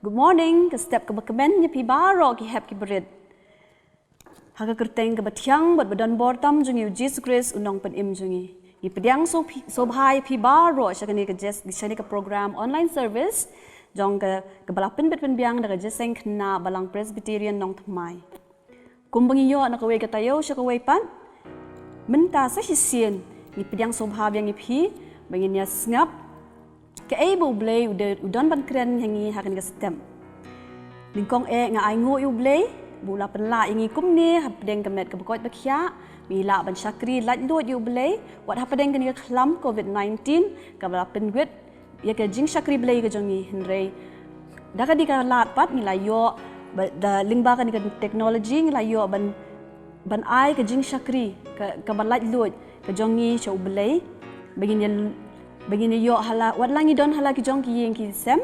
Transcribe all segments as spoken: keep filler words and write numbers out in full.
Good morning, ka step kaba kmen ïa phi baroh ki hep ki barit. Ha ka kyrteng kaba thiang bad ba don bor tam jong ngi u Jisu Khrist u nongpynim jong ngi. Ngi pdiang sngewbha ïa phi baroh sha kane ka jes-, sha kane ka program online service jong ka, kaba la pynbit pynbiang da ka Jingïaseng Khynnah Balang Presbyterian Nongthymmai. Kumba ngi ïoh na kawei ka taïew sha kawei pat, mynta sa shisien ngi pdiang sngewbha biang ïa phi ba ngin ïa sngap kaei ba U Blei u de-, u don ban kren ïa ngi ha kane ka step. Nyngkong eh nga ainguh ïa U Blei ba u la pynlah ïa ngi kumne hapdeng ka met kaba koit ba khiah, ba ngi lah ban shakri laitluid ïa U Blei wat hapdeng kane ka khlam covid nineteen kaba la pynwit ïa ka jingshakri Blei ka jong ngi, hynrei da ka dei ka lad pat ngi la ïoh ba, da lyngba kane ka technology ngi la ïoh ban, ban ai ka jingshakri ka, kaba laitluid ka jong ngi sha U Blei, ba ngin ïa, ba ngin ïa ïoh ha la, wat la ngi don ha la ki jong ki ïing ki sem,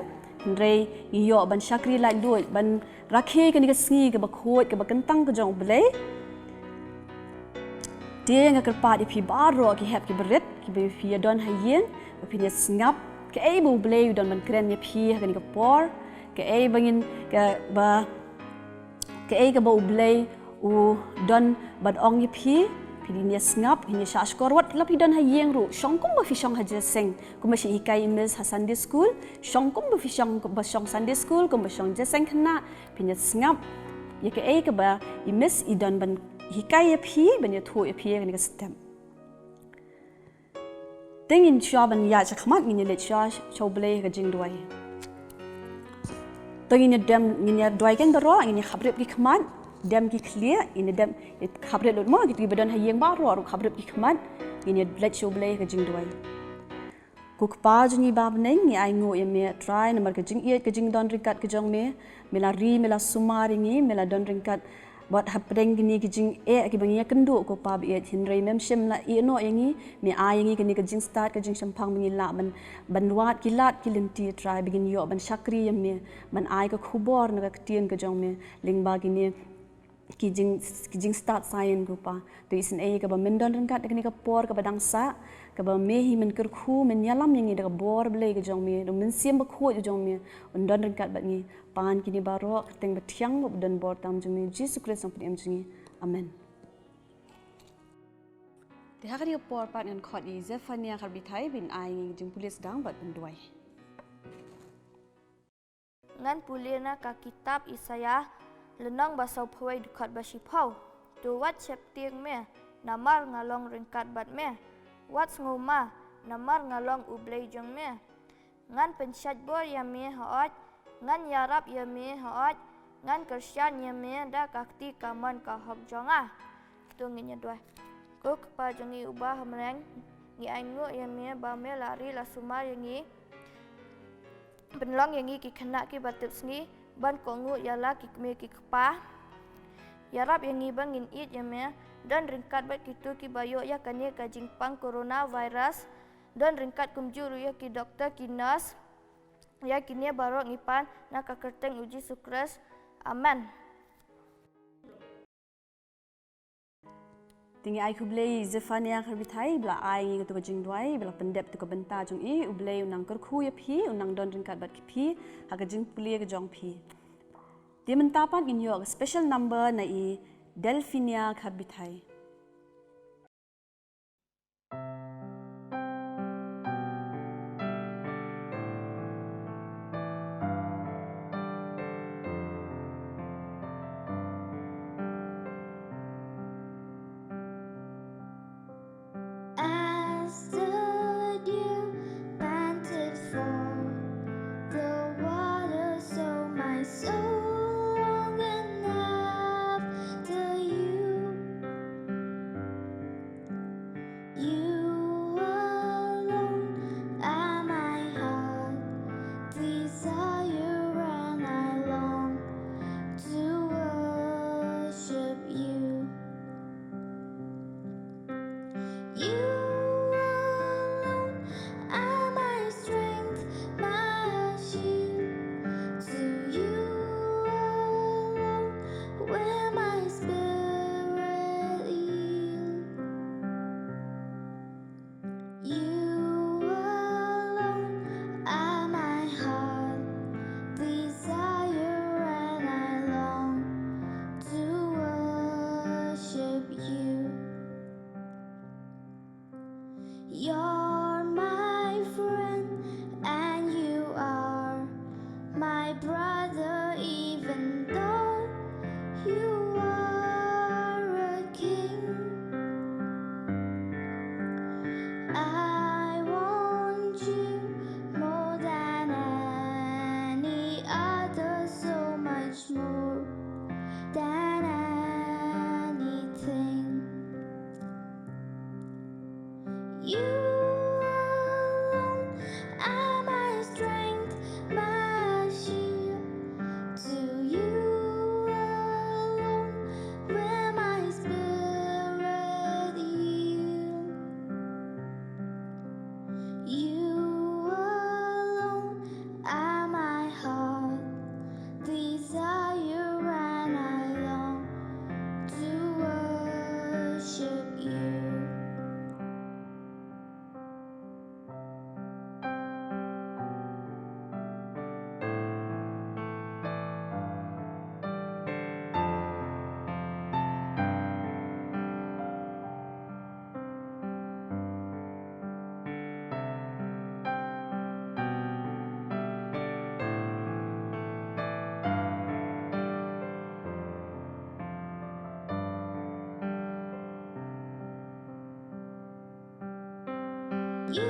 hynrei ngi ïoh ban shakri laitluid, ban rakhe kane ka sngi kaba khuid kaba kyntang ka jong U Blei. Te nga kyrpad ïa phi baroh ki hep ki barit kiba phi ïa don ha ïing, ba phin ïa sngap kaei ba U Blei u don ban kren ïa phi ha kane ka por, kaei ba ngin, kaba, kaei kaba U Blei u don ban ong ïa phi. Phin ïa sngap, phin ïa shahshkor wat la phi don ha ïing ruh, shong kumba phi shong ha jingïaseng, kumba shu hikai i Miss ha Sunday school, shong kumba phi shong, ba shong Sunday school, kumba shong Jingïaseng Khynnah, phin ïa sngap ïa kaei kaba i Miss i don ban hikai ïa phi, ban ïathuh ïa phi ha kane ka step. Te ngin shuwa ban ïaid shakhmat, ngin ïa leit shuwa sha U Blei ha ka jingduwai. To ngin ïa dem, ngin ïa duwai kan baroh, ngin ïa khaprip ki khmat, dem ki khlieh, ngin ïa dem, khaprip lut mo, kito kiba don ha ïing baroh ruh khaprip ki khmat, ngin ïa leit sha U Blei ha ka jingduwai. Ko Kpa jong ngi ba ha bneng, ngi ainguh ïa me Trai namar ka jingïeit, ka jingdon ryngkat ka jong me. Me la ri, me la sumar ïa ngi, me la don ryngkat bad hapdeng kine ki jingeh kiba ngi ïakynduh, ko Kpa ba ïeit, hynrei mem shym la ïehnoh ïa ngi. Me ai ïa ngi kane ka jingstad, ka jingshemphang ba ngin lah ban, ban wad ki lad ki lynti Trai, ba ngin ïoh ban shakri ïa me, ban ai ka khubor na ka ktien ka jong me lyngba kine ki jing, ki jingstad science, ko Kpa. To isynei kaba men don ryngkat da kane ka por kaba dang sah, kaba me hi men kyrkhu, men ïalam ïa ngi da ka bor Blei ka jong me, da u Mynsiem Bakhuid ka jong me un don ryngkat bad ngi. Pan kine baroh ha ka kyrteng ba thiang bad ba don bor tam jong me, Jisu Khrist u nongpynim jong ngi. Amen. Te ha kane ka por pat ngan khot ïa i Zephania Kharbithai ban ai ïa ngi ka jingpule sdang bad ban duwai. Ngan pule na ka kitab Isaiah, lynnong ba sawphew wei, dkhot ba shiphew. To wat sheptieng me, namar nga long ryngkat bad me. Wat sngewma, namar nga long U Blei jong me. Ngan pynshait bor ïa me hooid, ngan ïarap ïa me hooid, ngan kyrshan ïa me da ka kti kamon ka hok jong nga. To ngin ïa duwai. Ko Kpa jong ngi uba ha bneng, ngi ainguh ïa me ba me la ri la sumar ïa ngi. Pynlong ïa ngi ki khynnah kiba tipsngi ban kohnguh ïa la ki kmie ki kpa. Ïarap ïa ngi ba ngin ïeit ïa me, don ryngkat bad kito kiba ïoh ïa kane ka jingpang coronavirus, don ryngkat kumjuh ruh ïa ki doktor ki nurse. Ïa kine baroh ngi pan na ka kyrteng u Jisu Khrist. Amen. Te ngi ai khublei Zephania Kharbithai ba la ai ngi kato ka jingduwai, ba la pyndep kato ka bynta jong i. U Blei un nang kyrkhu ïa phi, un nang don ryngkat bad phi ha ka jingpule ka jong phi. Te mynta pat ngin ïoh ka special number na i Delphinia Kharbithai. As the deer panteth for the water, so my soul longeth after you. You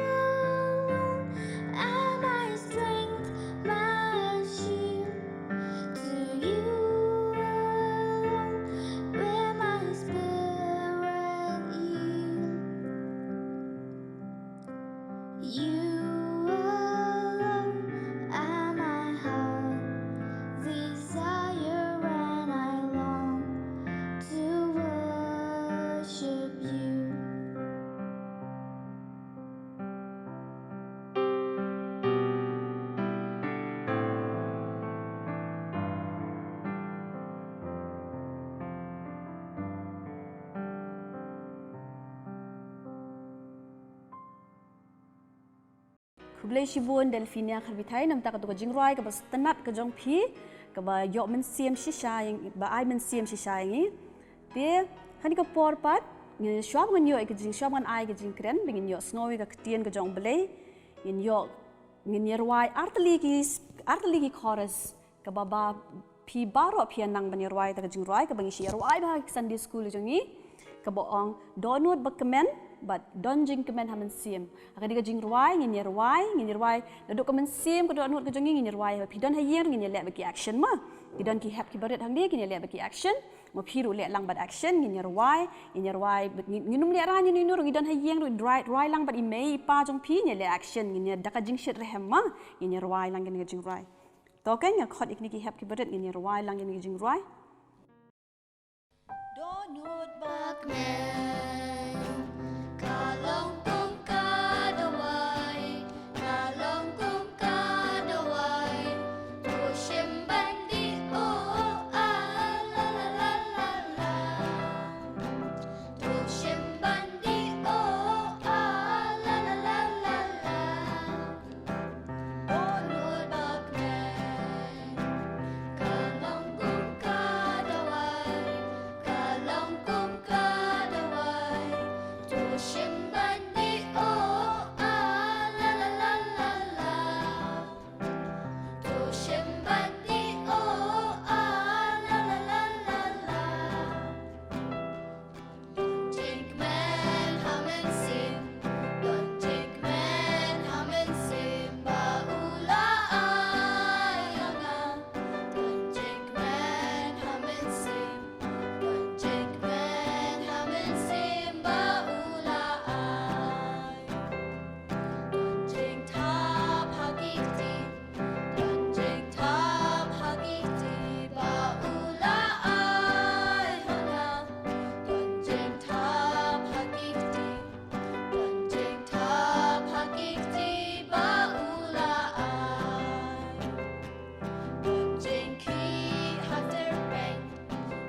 alone are my strength, my shield. To you alone will my spirit yield. You alone are my heart desire, and I long to worship you. Khublei shibun Delphina Kharbithai, namta katu ka jingrwai kaba sngewtynnat ka jong phi, kaba ïoh mynsiem shisha ïa ngi, ba ai mynsiem shisha ïa ngi. Te, ha kane ka por pat, ngi shuwa ba ngan ïoh ïa ka jing, shuwa ba ngan ai ka jingkren, ba ngin ïoh sngew ïa ka ktien ka jong U Blei, ngin ïoh, ngin ïa rwai artylli ki, artylli ki chorus, kaba ba phi baroh phi ïa nang ban ïa rwai ïa ka jingrwai, kaba ngi shu ïa rwai bha ha ki Sunday school jong ngi, kaba ong, dohnud ba kmen, bad don jingkmen ha mynsiem. Ha kane ka jingrwai, ngin ïa rwai, ngin ïa rwai, naduh ka mynsiem ka dohnud ka jong ngi, ngin ïa rwai, ba phi don ha ïing ruh ngin ïa leh bad ki action mo. Ki don ki hep kiba rit hangne, ngin ïa leh bad ki action. Mo phi ruh leh lang bad action, ngin ïa rwai, ngin ïa rwai, bad ngin, ngin ym leh rwai, ngin ïa rwai, ngi don ha ïing ruh, rwai, rwai lang bad i mei i pa jong phi, ngin ïa leh action, ngin ïa da ka jingshitrhem mo, ngin ïa rwai lang kane ka jingrwai. To keiñ, nga khot ïa kine ki hep kiba rit, ngin ïa rwai lang kane ka jingrwai. Dohnud ba kmen, ka long kum ka dawai, ka long kum ka dawai. To shim ban dih, oh, ah, la, la, la, la, la. To shim ban dih, oh, ah, la, la, la, la, la. Dohnud ba kmen, ka long kum ka dawai, ka long kum ka dawai. To shim ban dih, oh, ah, la, la, la, la, la. To shim ban dih, oh, ah, la, la, la, la, la. Don jingkmen ha mynsiem, don jingkmen ha mynsiem ba u la ai ha nga. Don jingkmen ha mynsiem, don jingkmen ha mynsiem ba u la ai. Don jingthap ha ki kti, don jingthap ha ki kti ba u la ai ha nga. Don jingthap ha ki kti, don jingthap ha ki kti ba u la ai. Don jingkhih ha tyrpeng,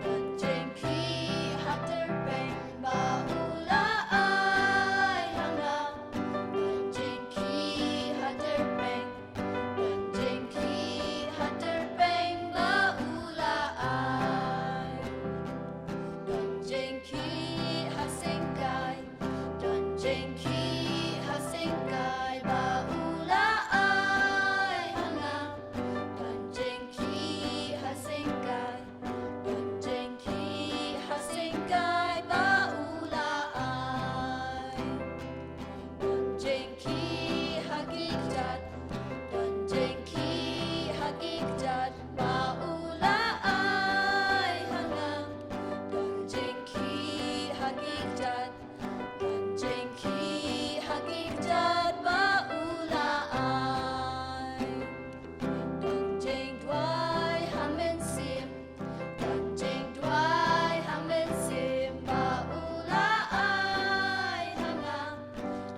don jingkhih ha tyrpeng ba u la ai ha nga. Don jingkhih ha tyrpeng, don jingkhih ha tyrpeng ba u la ai. Don jingkhih ha syngkai, don jingkhih ha syngkai ba u la ai ha nga. Don jingkhih ha syngkai, don jingkhih ha syngkai ba u la ai. Don jingkhih ha ki kjat, don jingkhih ha ki kjat ba u la ai ha nga. Don jingkhih ha ki kjat, don jingkhih ha ki kjat ba u la ai. Don jingduwai ha mynsiem, don jingduwai ha mynsiem ba u la ai ha nga.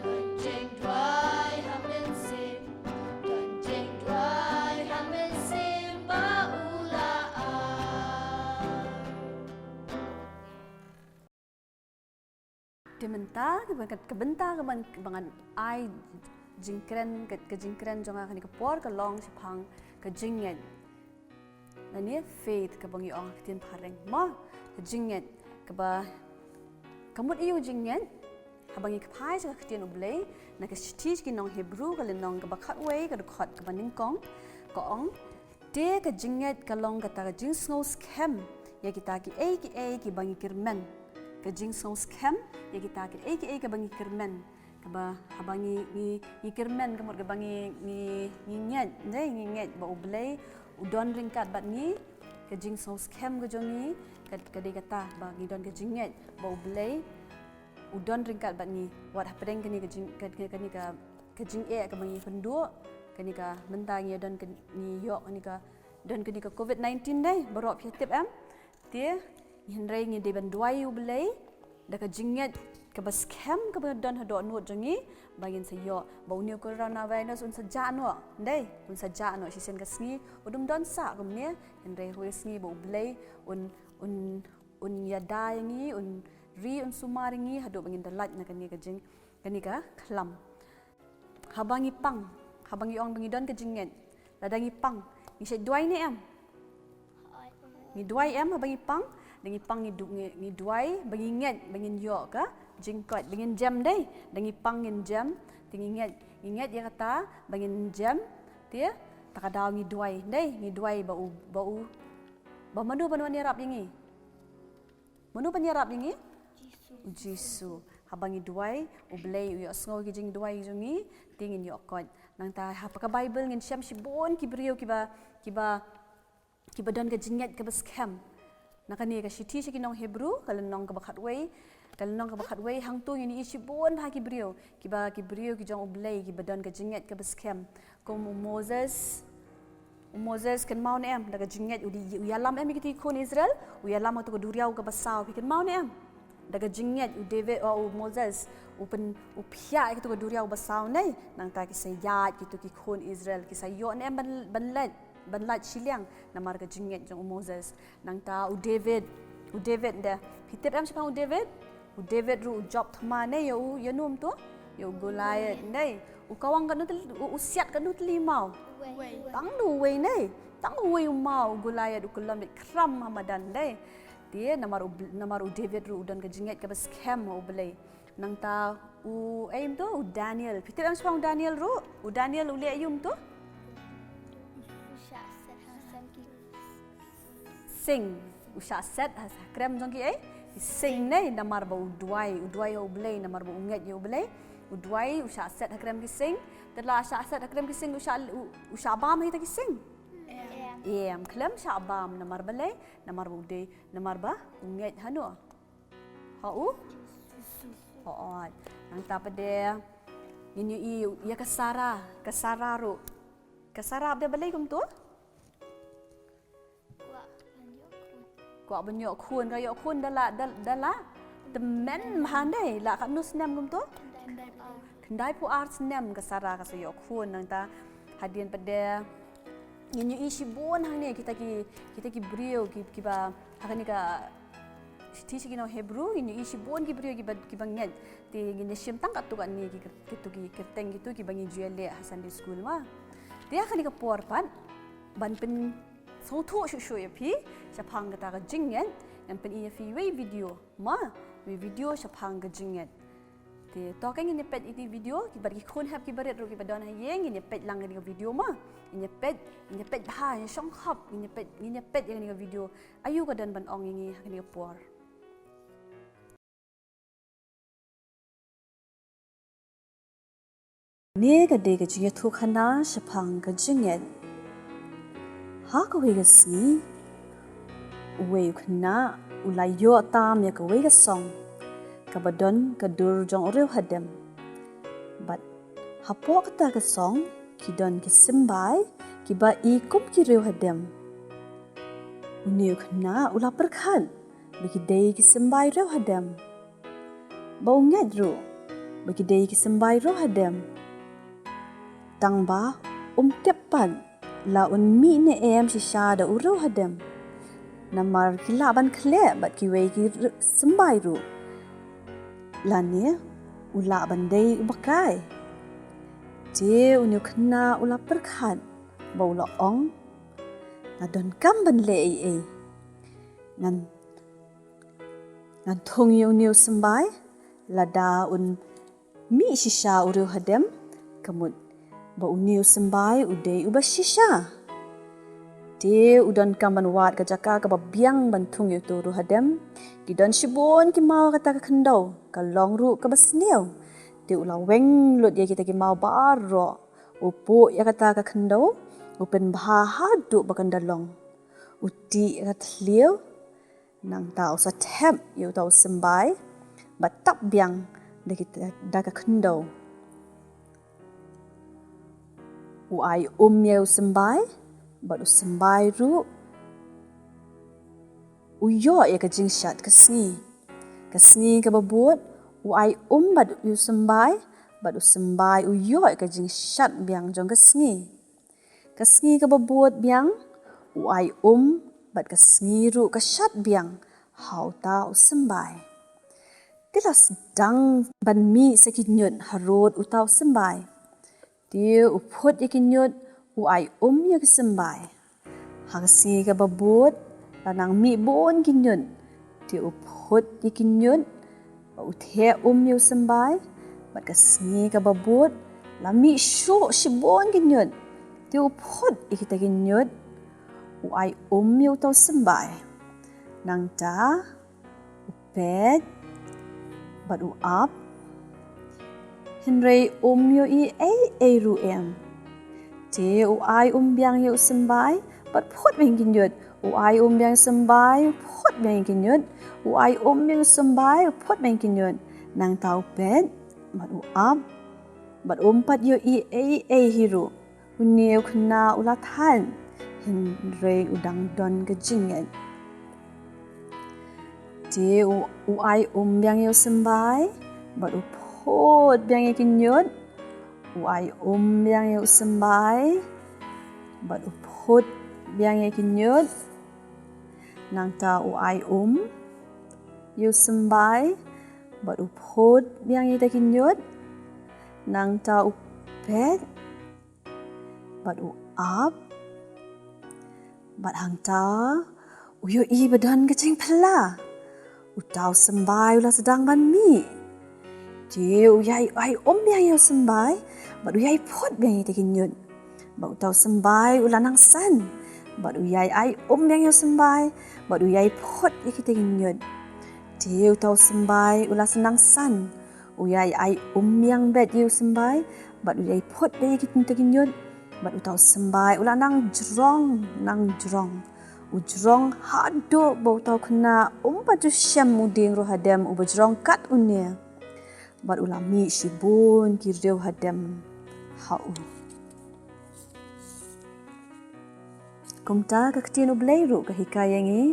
Don jingduwai ha mynsiem, don jingduwai ha mynsiem ba u la ai. Te mynta, ka, ka, ka bynta ka ban, ka ban ai jingkren, ka, ka jingkren jong nga kane ka por ka long shaphang ka jingngeit. Lane faith kaba ngi ong ha ka ktien phareng. Mo, ka jingngeit, kaba, ka mut aïu jingngeit, haba ngi kphai sha ka ktien U Blei, na ka shithi sha ki nong Hebru ka lynnong kaba khatwei ka dkhot kaba nyngkong, ka ong, Te ka jingngeit ka long kata ka jingsngewskhem ïa kita kiei kiei kiba ngi kyrmen. Ka jingsngewskhem ïa kita kiei kiei kiba ngi kyrmen. Ka Ba haba ngi ngi ngi kyrmen ka mut kaba ngi ngi ngi ngeit, dei, ngi ngeit ba U Blei u don ryngkat bad ngi, ka jingsngewskhem ka jong ngi ka, ka dei kata ba ngi don ka jingngeit ba U Blei u don ryngkat bad ngi. Wat hapdeng kane ka jing ka, ka, kane ka ka jingeh kaba ngi kynduh, kane ka mynta ngi don ka, ngi ïoh kane ka, don kane ka covid nineteen, dei, baroh phi tip em. Te hynrei ngi dei ban duwai U Blei da ka jingngeit kaba skhem kaba don ha dohnud jong ngi, ba ngin sa ïoh ba une u coronavirus un sa jah noh, dei, un sa jah noh shisien ka sngi, un ym don sah kumne, hynrei ha kawei ka sngi ba U Blei un, un, un ïada ïa ngi, un ri, un sumar ïa ngi haduh ba ngin da lait na kane ka jing, kane ka khlam. Haba ngi pang, haba ngi ong ba ngi don ka jingngeit, lada ngi pang, ngi shait duwai ne em? Ngi duwai em haba ngi pang? Da ngi pang ngi du, ngi, ngi duwai ba ngi ngeit ba ngin ïoh ka jingkoit, ba ngin jem, dei. Da ngi pang ngin jem, te ngi ngeit, ngi ngeit ïa kata ba ngin jem, te ta ka daw ngi duwai, dei, ngi duwai ba u, ba u, ba mano ban wan ïarap ïa ngi? Mano ban ïarap ïa ngi? U Jisu. Haba ngi duwai, U Blei u ïohsngew ki jingduwai jong ngi, te ngin ïoh koit. Nangta ha ka Baibl ngin shem shibun ki briew kiba, kiba, kiba don ka jingngeit kaba skhem. Na kane ka shithi sha ki nong Hebru, ka lynnong kaba khatwei, ka lynnong kaba khatwei, hangto ngin ïohi shibun bha ki briew, kiba, ki briew ki jong U Blei, kiba don ka jingngeit kaba skhem. Kum u Moses, u Moses, kynmaw ne em, da ka jingngeit u di, u ïalam em ïa kito ki khun Israel, u ïalam ha kato ka duriaw kaba saw, phi kynmaw ne em? Da ka jingngeit u David, oh, u Moses, u pyn, u phiah ïa kato ka duriaw ba saw, ne? Nangta ki sa ïaid kito ki khun Israel, ki sa ïoh ne em ban, ban leit, ban leit shiliang, namar ka jingngeit jong u Moses. Nangta u David, u David, de, phi tip em shaphang u David? U David ruh u jop thma ne ïa u, ïa uno to, ïa u Goliath, ne? U kawang katno tylli, u, u siat katno tylli maw? Wei. Tang uwei, ne? Tang uwei u maw, u Goliath u kyllon beit khram ha madan, ne? Te namar u, namar u David ruh u don ka jingngeit kaba skhem ha U Blei. Nangta u, eh, uno to, u Daniel. Phi tip em shaphang u Daniel ruh? U Daniel u leh aïu uno to? Sing. U shah set ha, ha krem jong ki, eh? Ki sing, ne, namar ba u duwai, u duwai ha U Blei, namar ba u ngeit ïa U Blei. U duwai, u shah set ha krem ki sing. Te la shah set ha krem ki sing, u shah, u, u shah bam ha kita ki sing? Em. Em, khlem shah bam, namar balei? Namar ba u dei, namar ba u ngeit hano? Ha U? Hooid. Nangta pat de ngin ïohi ïa ka Sara, ka Sara ruh. Ka Sara pat de balei kumto? Kwah ban ïoh khun, ka ïoh khun da la, da, da la tymmen bha, ne, la katno snem kumto? Khyndai phew ar snem ka Sara ka sa ïoh khun. Nangta hadien pat de ngin ïohi shibun hangne kita ki, kita ki briew ki, kiba ha kane ka shithi sha ki nong Hebru, ngin ïohi shibun ki briew kiba, kiba ngeit. Te ngin ïa shim tang katto katne ki, kito ki kyrteng kito kiba ngi ju ïaleh ha Sunday school ma. Te ha kane ka por pat ban pyn sngewthuh shuh shuh ïa phi shaphang kata ka jingngeit, ngan pyni ïa phi wei video ma, wei video shaphang ka jingngeit. Te to ka ngin ïa peit ïa kane ka video, ki bad ki khun hep ki barit ruh kiba don ha ïing, ngin ïa peit lang kane ka video ma. Ngin ïa peit, ngin ïa peit bha, ngin ïa shongkhop, ngin ïa peit, ngin ïa peit ïa kane ka video. Aïu ka don ban ong ïa ngi ha kane ka por. Kane ka dei ka jingïathuhkhana shaphang ka jingngeit. Ha kawei ka sngi, uwei u khynnah u la ïoh tam ïa kawei ka song kaba don ka dur jong u riewhadem. Bad hapoh kata ka song ki don ki symbai kiba i kum ki riewhadem. Une u khynnah u la pyrkhat ba ki dei ki symbai riewhadem. Ba u ngeit ruh ba ki dei ki symbai riewhadem. Tangba um tip pat la un mih ne em shisha da u riewhadem. Namar ki lah ban khleh bad kiwei ki r-, symbai ruh. Lane u lah ban dei uba kai. Te une u khynnah u la pyrkhat bad u la ong, nga donkam ban leh ei ei. Ngan, ngan thung ïa une u symbai, lada un mih shisha u riewhadem, ka mut ba une u symbai u dei uba shisha. Te u donkam ban wad ka jaka kaba biang ban thung ïa uto u riewhadem. Ki don shibun ki maw ha kata ka khyndew, ka long ruh kaba sniew. Te u la weng lut ïa kita ki maw baroh, u puh ïa kata ka khyndew, u pynbha haduh ba kan da long. U tih ïa ka thliew, nangta u sa thep ïa uta u symbai, bad tap biang da kita, da ka khyndew. U ai um ïa u symbai, bad u symbai ruh u ïoh ïa ka jingshad ka sngi. Ka sngi kaba bud, u ai um bad u symbai, bad u symbai u ïoh ïa ka jingshad biang jong ka sngi. Ka sngi kaba bud biang, u ai um, bad ka sngi ruh ka shad biang ha uta u symbai. Te la sdang ban mih sa ki ñiut harud uta u symbai. Te u phut ïa ki ñiut, u ai um ïa ki symbai. Ha ka sngi kaba bud, la nang mih bun ki ñiut. Te u phut ïa ki ñiut, bad u theh um ïa u symbai. Bad ka sngi kaba bud, la mih shuh shibun ki ñiut. Te u phut ïa kita ki ñiut, u ai um ïa uta u symbai. Nangta, u peit, bad u ap. Hynrei um ïohi ei ei ruh em. Te u ai um biang ïa u symbai, bad phut biang ki ñiut. U ai um biang symbai, u phut biang ki ñiut. U ai um biang symbai, u phut biang ki ñiut. Nangta u peit, bad u ap, bad um pat ïohi ei ei hi ruh. Une u khynnah u la thait, hynrei u dang don ka jingngeit. Te u, u ai um biang ïa u symbai, bad u phut biang ïa ki ñiut. U ai um biang ïa u symbai, bad u phut biang ïa ki ñiut. Nangta u ai um ïa u symbai, bad u phut biang ïa kita ki ñiut. Nangta u peit, bad u ap, bad hangta u ïohi ba don ka jingphylla. Uta u symbai u la sdang ban mih. Te u ïai ai um biang ïa u symbai, bad u ïai phut biang ïa kita ki ñiut. Bad uta u symbai u la nang san, bad u ïai ai um biang ïa u symbai, bad u ïai phut ïa kita ki ñiut. Te uta u symbai u la sdang san, u ïai ai um biang beit ïa u symbai, bad u ïai phut beit ïa kita ki ñiut. Bad uta u symbai u la nang jrong, nang jrong. U jrong haduh ba uta u khynnah um pat ju shem u dieng ruh hadem uba jrong kat une. Bad u la mih shibun ki riew hadem ha u. Kumta ka ktien U Blei ruh ka hikai ïa ngi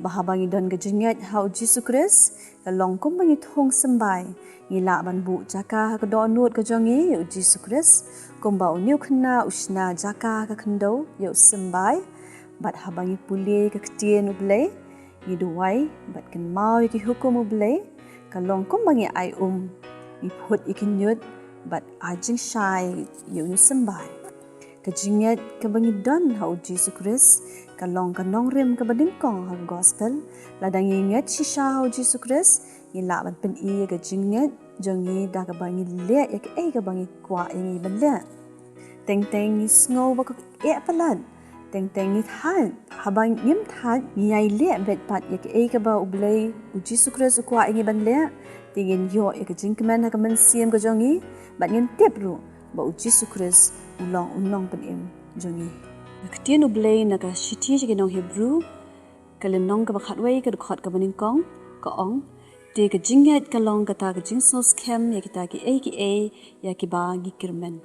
ba haba ngi don ka jingngeit ha U Jisu Khrist, ka long kumba ngi thung symbai, ngi lah ban buh jaka ha ka dohnud ka jong ngi ïa U Jisu Khrist, kumba une u khynnah u shna jaka ha ka khyndew ïa u symbai. Bad haba ngi pule ka ktien U Blei, ngi duwai bad kynmaw ïa ki hukum U Blei, ka long kumba ngi ai um, ngi phut ïa ki ñiut bad ai jingshai ïa une u symbai. Ka jingngeit kaba ngi don ha U Jisu Khrist ka long ka nongrim kaba nyngkong ha ka gospel. Lada ngi ngeit shisha ha U Jisu Khrist, ngi lah ban pyni ïa ka jingngeit jong ngi da kaba ngi leh ïa kaei kaba ngi kwah ïa ngi ban leh. Teng teng ngi sngew ba ka eh palat. Teng teng ngi thait. Haba ngim thait, ngi ïai leh beit pat ïa kaei kaba U Blei, U Jisu Khrist u kwah ïa ngi ban leh. Te ngin ïoh ïa ka jingkmen ha ka mynsiem ka jong ngi, bad ngin tip ruh ba U Jisu Khrist u long U Nongpynim jong ngi. Ka ktien U Blei na ka shithi sha ki nong Hebru, ka lynnong kaba khatwei, ka dkhot kaba nyngkong, ka ong: Te ka jingngeit ka long kata ka jingsngewskhem ïa kita kiei kiei ïa kiba ngi kyrmen.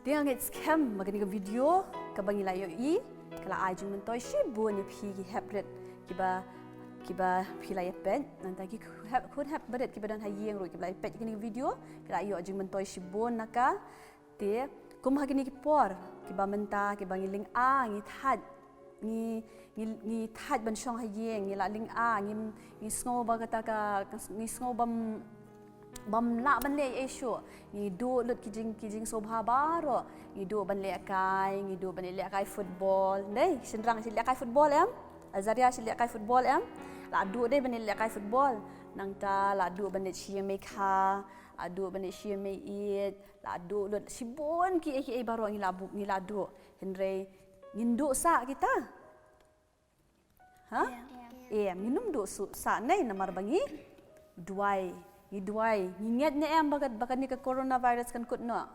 Te nga ngeit skhem ba kane ka video kaba ngi la ïohi ka la ai jingmyntoi shibun ïa phi ki hep rit kiba, kiba phi la ïa peit. Nangta ki hep, khun hep barit kiba don ha ïing ruh kiba la ïa peit kane ka video, ki la ïoh jingmyntoi shibun na ka. Te kum ha kine ki por kiba mynta kiba ngi lynga, ngi thait, ngi, ngi, ngi thait ban shong ha ïing, ngi la lynga, ngi, ngi sngew ba kata ka, ka, ngi sngew bam, bam lah ban leh ei shuh. Ngi duh lut ki jing, ki jingsngewbha baroh. Ngi duh ban lehkai, ngi duh ban lehkai football. Dei, shynrang shi lehkai football em? Azaria shi lehkai football em? La duh dei ban lehkai football. Nangta la duh ban leh shi ïing mei kha, la duh ban leh shi ïing mei ïeit, la duh lut shibun kiei kiei baroh ngi la buh, ngi la duh. Hynrei ngin duh sah kita? Ha? Em, ngin ym duh sah, ne, namar ba ngi Duwai. Ngi duwai. Ngi ngeit ne em ba ka, ba kane ka coronavirus kan kut noh?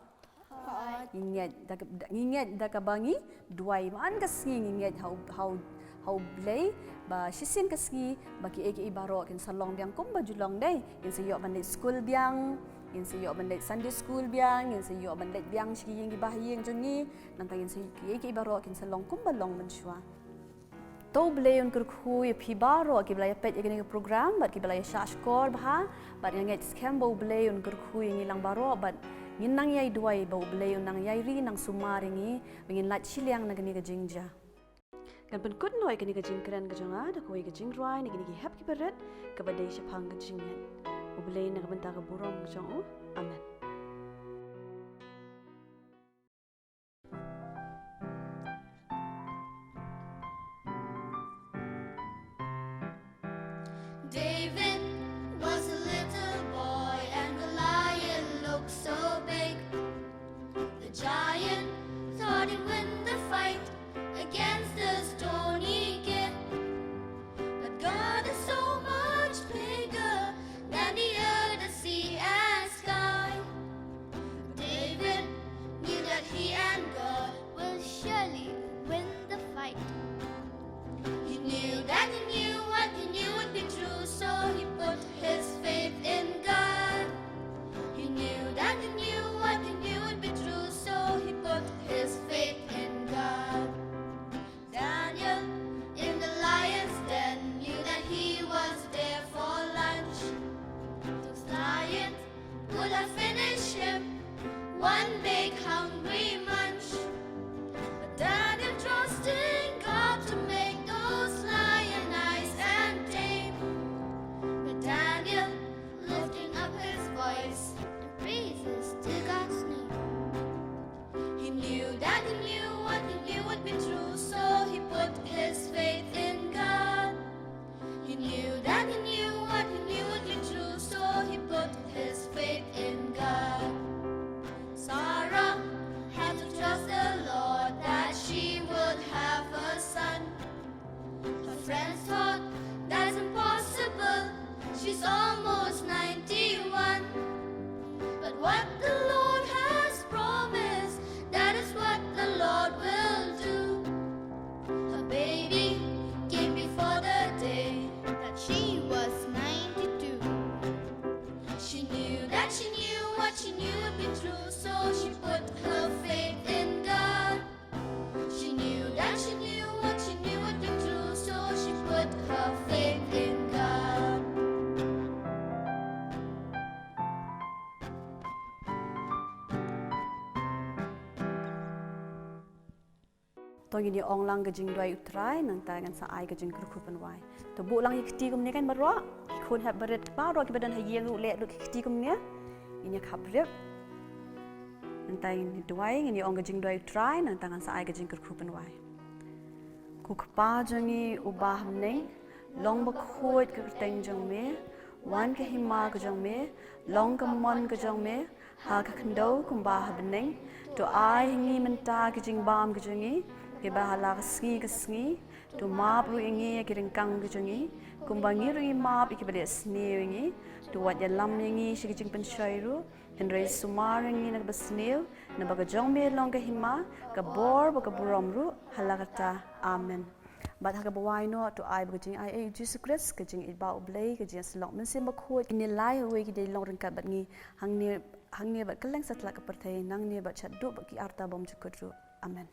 Ngi ngeit da ka, da, ngi ngeit da kaba ngi duwai man ka sngi, ngi ngeit ha u, ha u, ha U Blei ba shisien ka sngi ba kiei kiei baroh kin sa long biang kumba ju long dei. Ngin sa ïoh ban leit skul biang, ngin sa ïoh ban leit Sunday school biang, ngin sa ïoh ban leit biang sha ki ïing ki bahaïing jong ngi. Nangta ngin sa, kiei kiei baroh kin sa long kumba long mynshuwa. To U Blei un kyrkhu ïa phi baroh kiba la ïa peit ïa kane ka program bad kiba la ïa shah shkor bha, bad nga ngeit skhem ba U Blei un kyrkhu ïa ngi lang baroh bad ngin nang ïai duwai ba U Blei un nang ïai ri nang sumar ïa ngi ba ngin lait shiliang na kane ka jingjia. Kan pynkut noh ïa kane ka jingkren ka jong nga da kawei ka jingrwai na kine ki hep kiba rit kaba dei shaphang ka jingngeit. U Blei na ka bynta ka burom ka jong u. Amen. David was a little boy and Goliath looked so big. The giant thought he'd win the fight against the stony kid. But God is so much bigger than the earth, the sea, and sky. David knew that he and God will surely win the fight. He knew that he knew what he knew would be true, so he put his faith in God. He knew that he knew what he knew would be true, so he put his faith in God. Daniel in the lion's den knew that he was there for lunch. Those lions could have finished him one big hungry munch. But Daniel trusting God to make those lion eyes and tame. But Daniel lifting up his voice in praises to God's name. He knew that he knew what he knew would be true, so he put his faith in God. He knew that he knew what he knew would be true, so he put his faith in God. Sarah had to trust the Lord that she would have a son. Her friends thought that's impossible, she's almost ninety-one. But what the Lord has promised, that is what the Lord will do. Her baby came before the day that she was ninety-two. She knew that she knew what she knew would be true, so she put her faith in God. She knew that she knew what she knew would be true, so she put her faith in God. To ngin ïa ong lang ka jingduwai u Trai, nangta ngan sa ai ka jingkyrkhu pynwai. To buh lang ïa ki kti kumne kan baroh, ki khun hep barit baroh kiba don ha ïing ruh leh ruh ki kti kumne. Ngin ïa khap rip. Nangta ngin ïa duwai, ngin ïa ong ka jingduwai u Trai, nangta ngan sa ai ka jingkyrkhu pynwai. Ko Kpa jong ngi uba ha bneng, long bakhuid ka kyrteng jong me, wan ka hima ka jong me, long ka mon ka jong me, ha ka khyndew kumba ha bneng. To ai ha ngi mynta ka jingbam ka jong ngi, kiba ha la ka sngi ka sngi. To map ruh ïa ngi ïa ki ryngkang ka jong ngi, kumba ngi ruh ngi map ïa kiba leh sniew ïa ngi. To wat ïalam ïa ngi sha ka jingpynshoi ruh, hynrei sumar ïa ngi na kaba sniew, naba ka jong me long ka hima, ka bor bad ka burom ruh ha la kata. Amen. Bad ha kaba wai noh to ai ba ka jingaiei u Jisu Khrist, ka jingïeit ba u Blei, ka jingïasyllok Mynsiem Bakhuid, kin ïalai ha uwei ki dei long ryngkat bad ngi, hangne, hangne bad kylleng satlak ka pyrthei, nangne bad shaduh bad ki arta bymjukut ruh. Amen.